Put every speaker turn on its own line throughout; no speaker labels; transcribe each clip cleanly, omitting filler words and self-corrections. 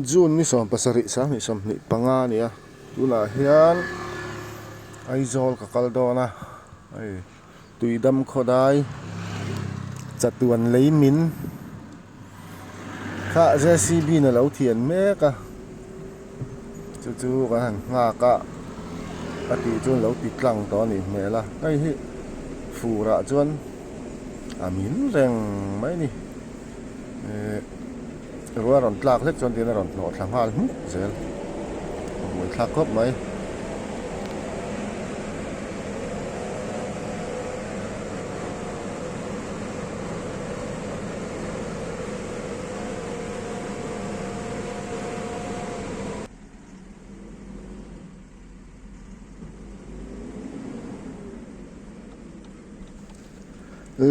June ni 17 2025 a ni a tunah hian Aizawl ka kal dawn a hei Tuidam khawdai chatuan lei min kha JCB in a lo thian mek a chu chu kan han nghak a a tih chu an lo ti tlang tawh a nih hmel a hei hi fur ah chuan a min reng mai a ni. Ehh ruah rawn tlak hlek chuan tiin a rawn hnawh thla nghal hmuk zel a buai thlak khawp mai.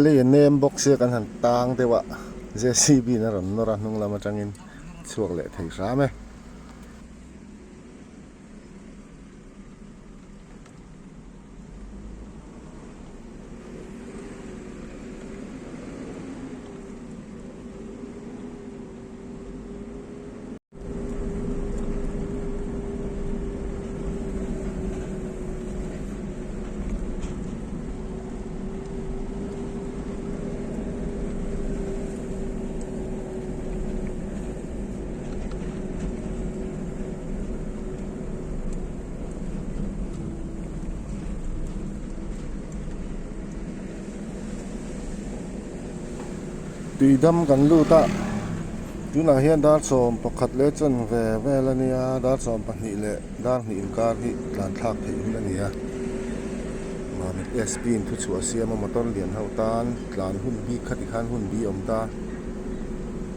Lei a nem bawk sia kan han tang deuh a JCB in a rawn nawr a hnung lam atangin chhuak leh thei hram e. Tuidam kan lut a tunah hian dar 11 leh chanve vel a nia dar 12 leh dar hnih inkar hi tlan thlak theih hun a ni a Mamit SP in thuchhuah a siam a motor lian ho tan tlan hun bik kha tikhan hun bi a awm ta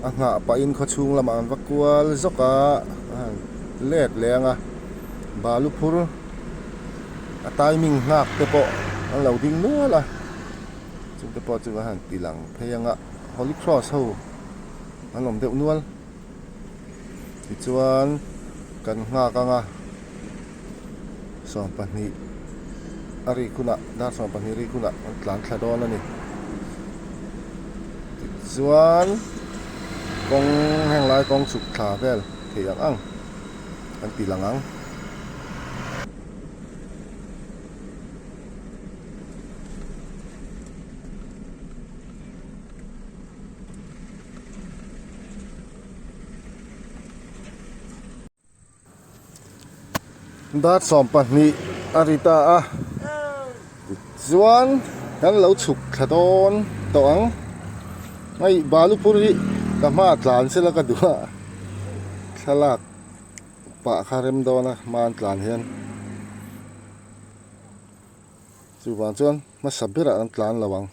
a nghah pahin khawchhung lamah an va kual zawk a a han let leh ang a balu phur a timing nghak te pawh an lo ding nual a. Chungte pawh chu a han ti lang phei ang a, Holy Cross ho an awm deuh nual. Tichuan kan nghak ang a, 12 a rik hunah dar 12 rik hunah an tlan thla dawn a ni. Tichuan kawng heng lai kawng chhuk thla vel theih ang ang kan ti lang ang. Dar 12 a ri ta a tichuan kan lo chhuk thla dawn tawh ang hei balu phur hi ka hma tlan sela ka duh a thlalak pah kha rem dawn a hma an tlan hian. Chuvang chuan hmasa berah an tlan lo ang.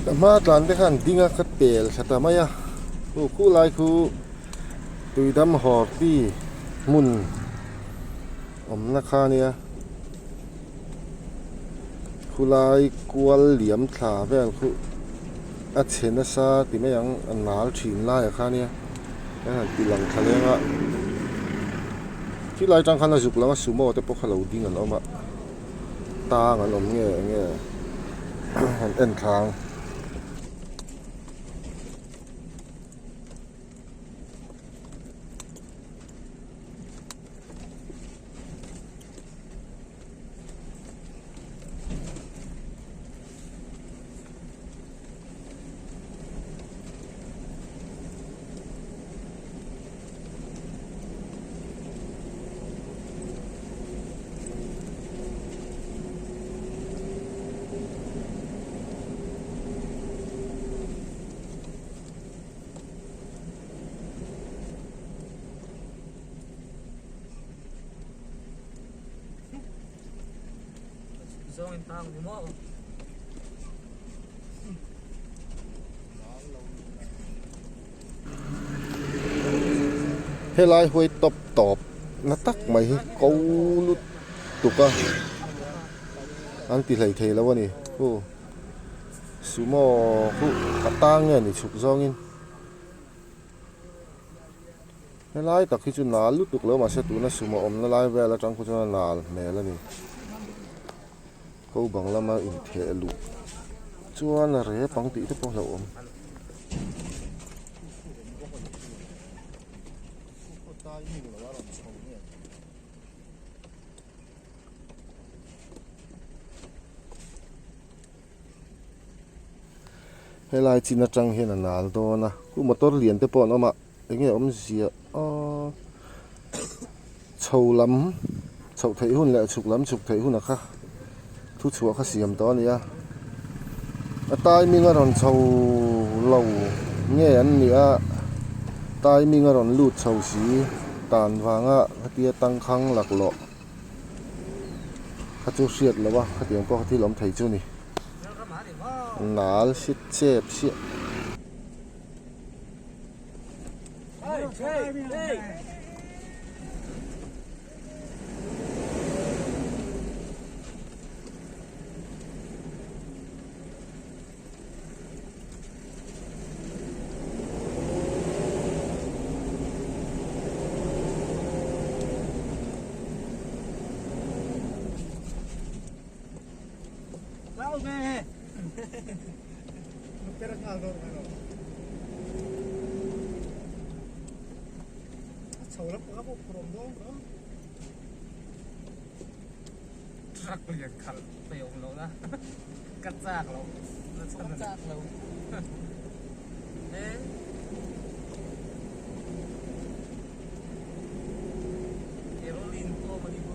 A hma tlan te khan ding a ka pel thla ta mai a khu khulai khu tuidam hawrti hmun awmna kha a nia khulai kual liam thla vel khu a chhe nasa ti mai ang a nal thin lai ah kha a nia a han ti lang thla leng a khilai atang khan a zuk lang a sumo te pawh kha lo ding an awm a. Tang an awm nge enge han en thla ang. Helai huai tawp tawp na tak mai hi ko lutuk a an ti hlei thei lo a ni khu sumo khu a tang nge ni chhuk zawngin helai tak hi chu nal lutuk lo mahse tuna sumo awmna lai vel atang khu chuan a nal hmel a ni. Ko bang lama intheh luh chuan a rep ang tih te pawh a hlauhawm. Helai chin atang hian a nal dawn a khu motor lian te pawh an awm a enge awmzia aw chho lam chhoh theih hun leh chhuk lam chhuk theih hun a kha thu chhuah kha siam tawh a ni a a timing a rawn chho lo nge an nih a timing a rawn lut chho si tan vanga khatia tangkhang laklawh kha chu hriat loh a khatiang pawh kha thil awm thei chu a ni. Nal si chep chiah.
Truck lian khalh pe awm lo na ka chak lo ka chak lo eh Caroline pawh mani bu.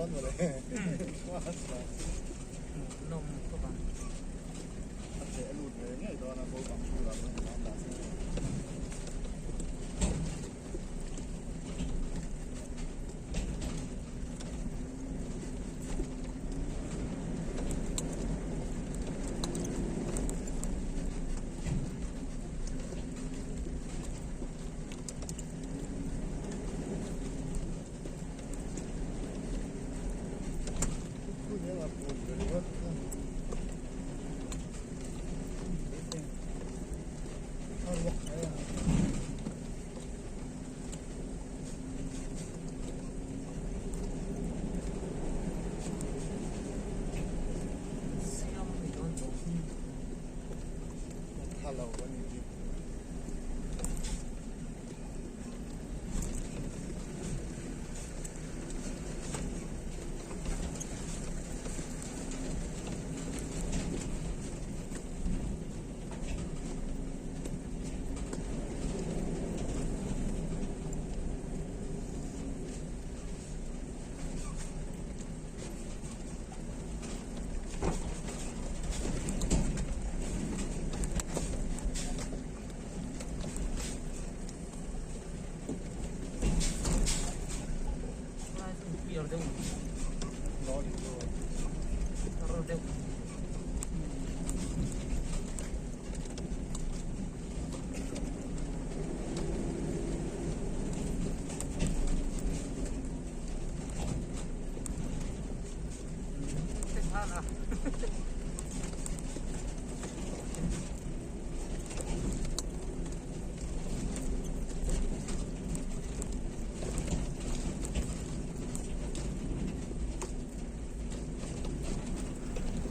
Hmuhnawm khawp ang. Siam ni dawn tawh.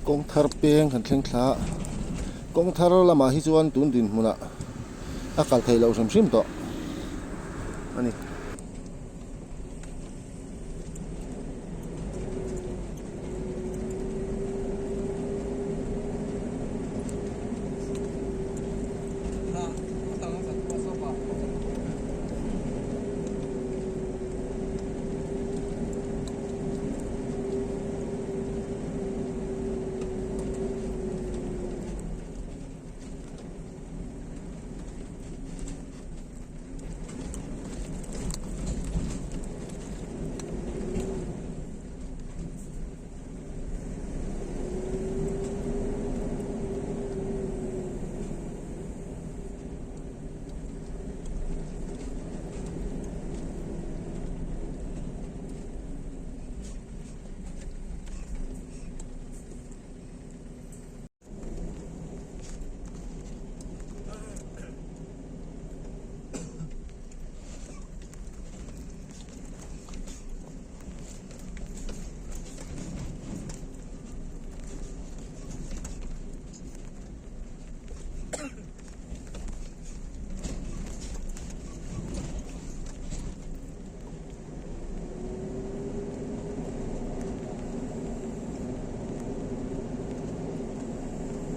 Kawng thar peng kan thleng thla a, kawng thar lamah hi chuan tun dinhmunah a kal theih loh hrim hrim tawh a ni.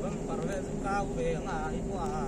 Bumper vel chu kau ve ang a i pawh a.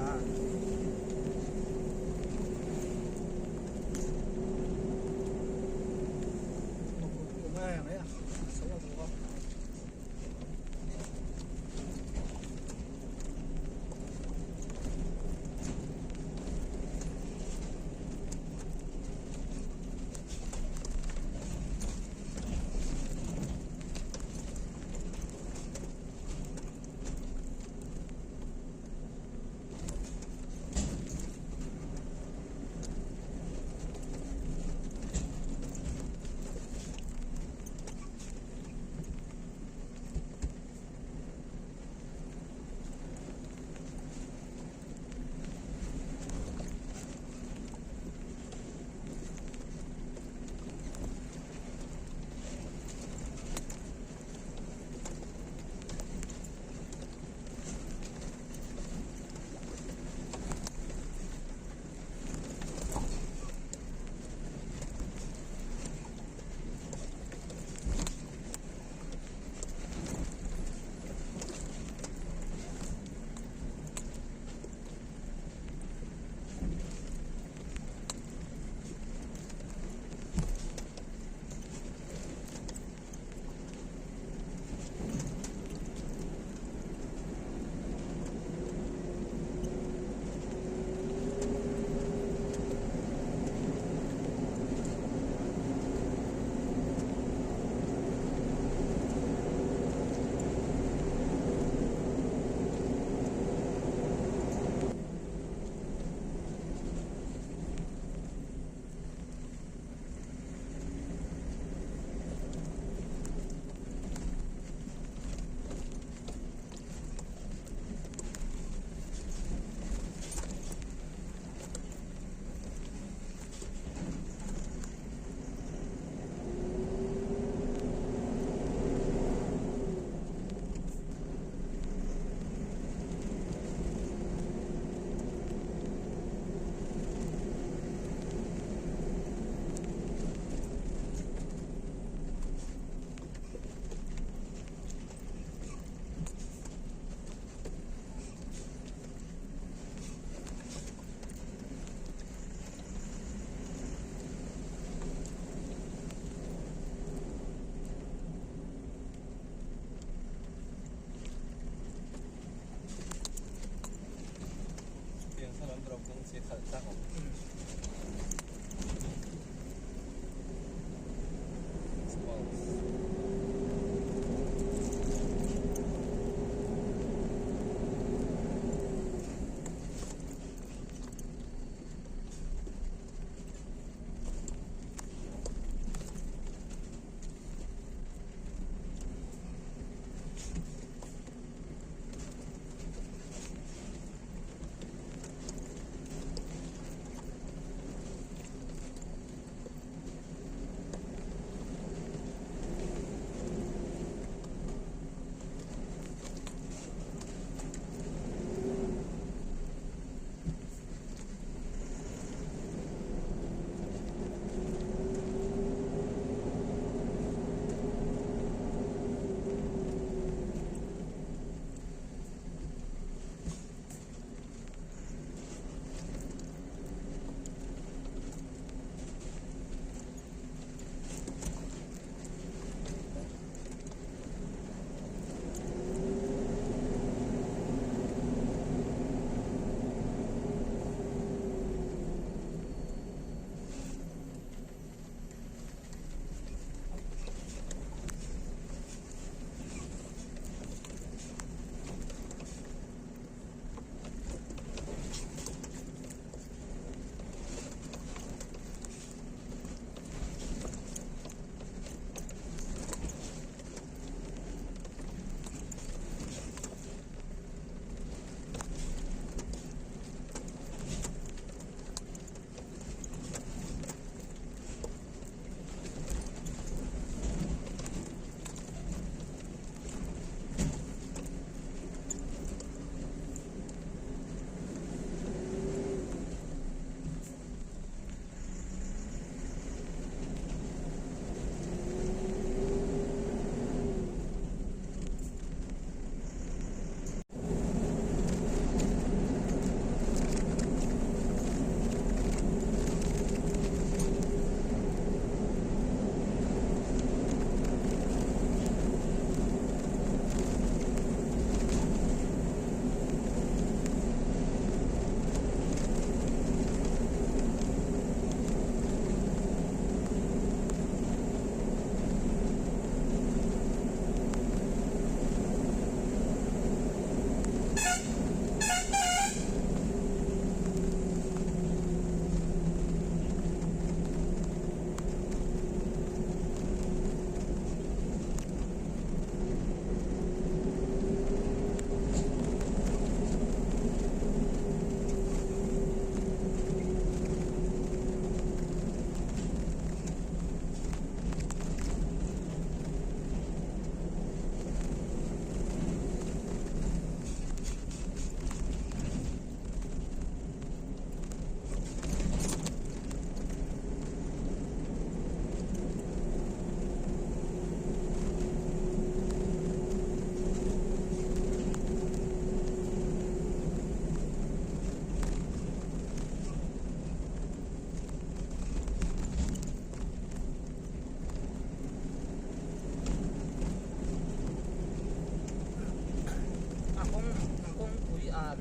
A kawng a kawngpui an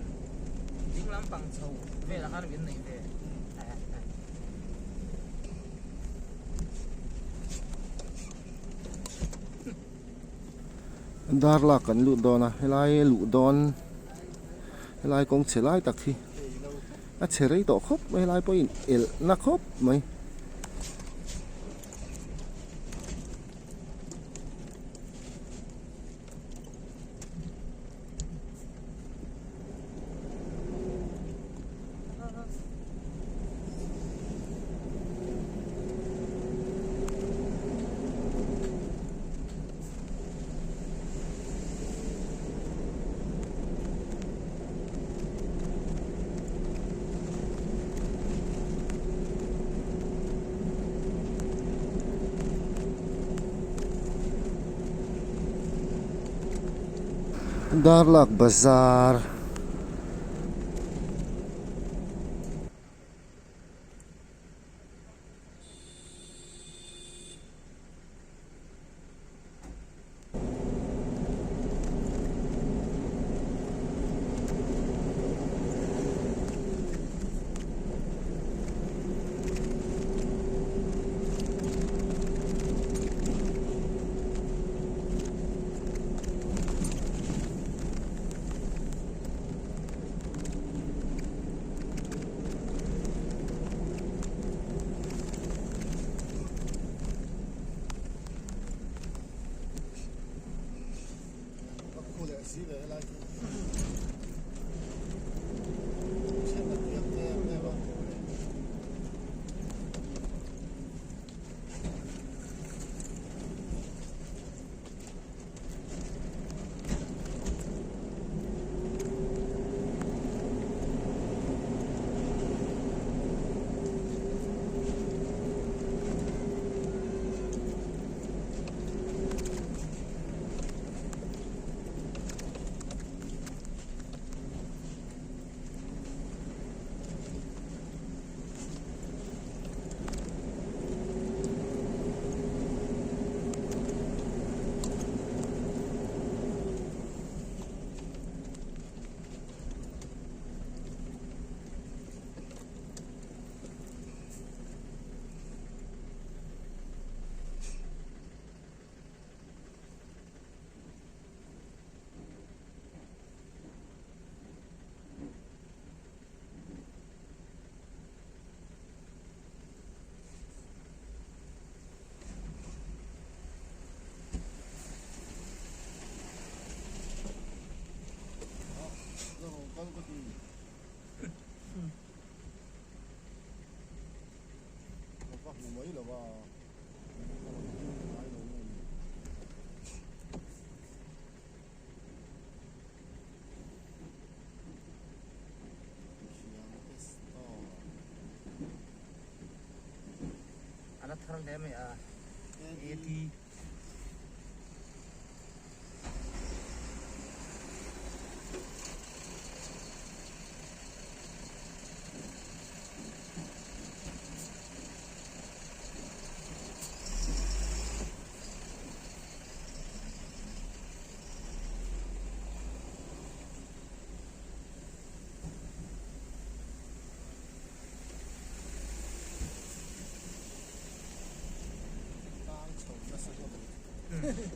ding lampang chho velah khan min neih ve.
Dar lak kan lut dawn a helai luh dawn helai kawng chhe lai tak hi a chhe rei tawh khawp mai helai pawhin elh na khawp mai. Darlak bazar. ve helai chu. Then a tiang em em a. Kal ka ti. Ka va hmu mai lo va. Ka rawn ding ngai lo nge ni. Khiangte store.
A la thar hle mai a. AD.
Tang chho nasa hlawm a ni.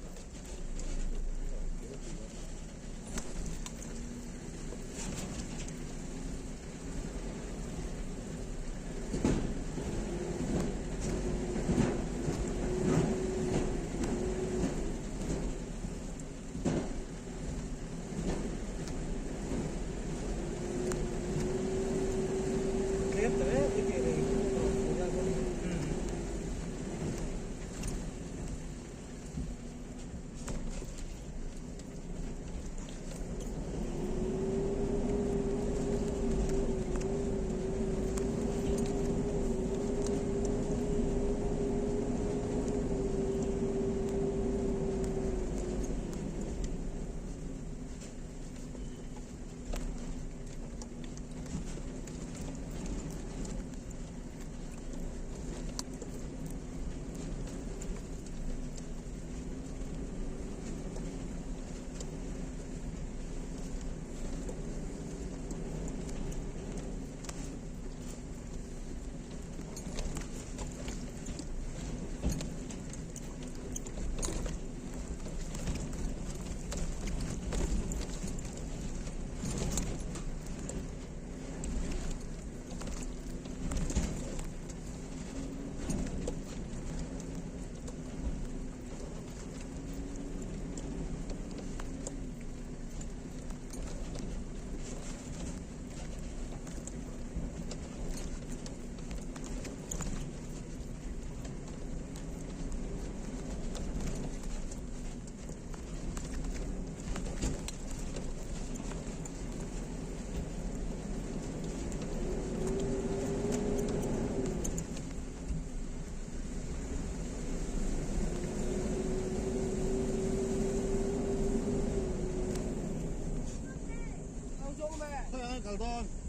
Kal dawn.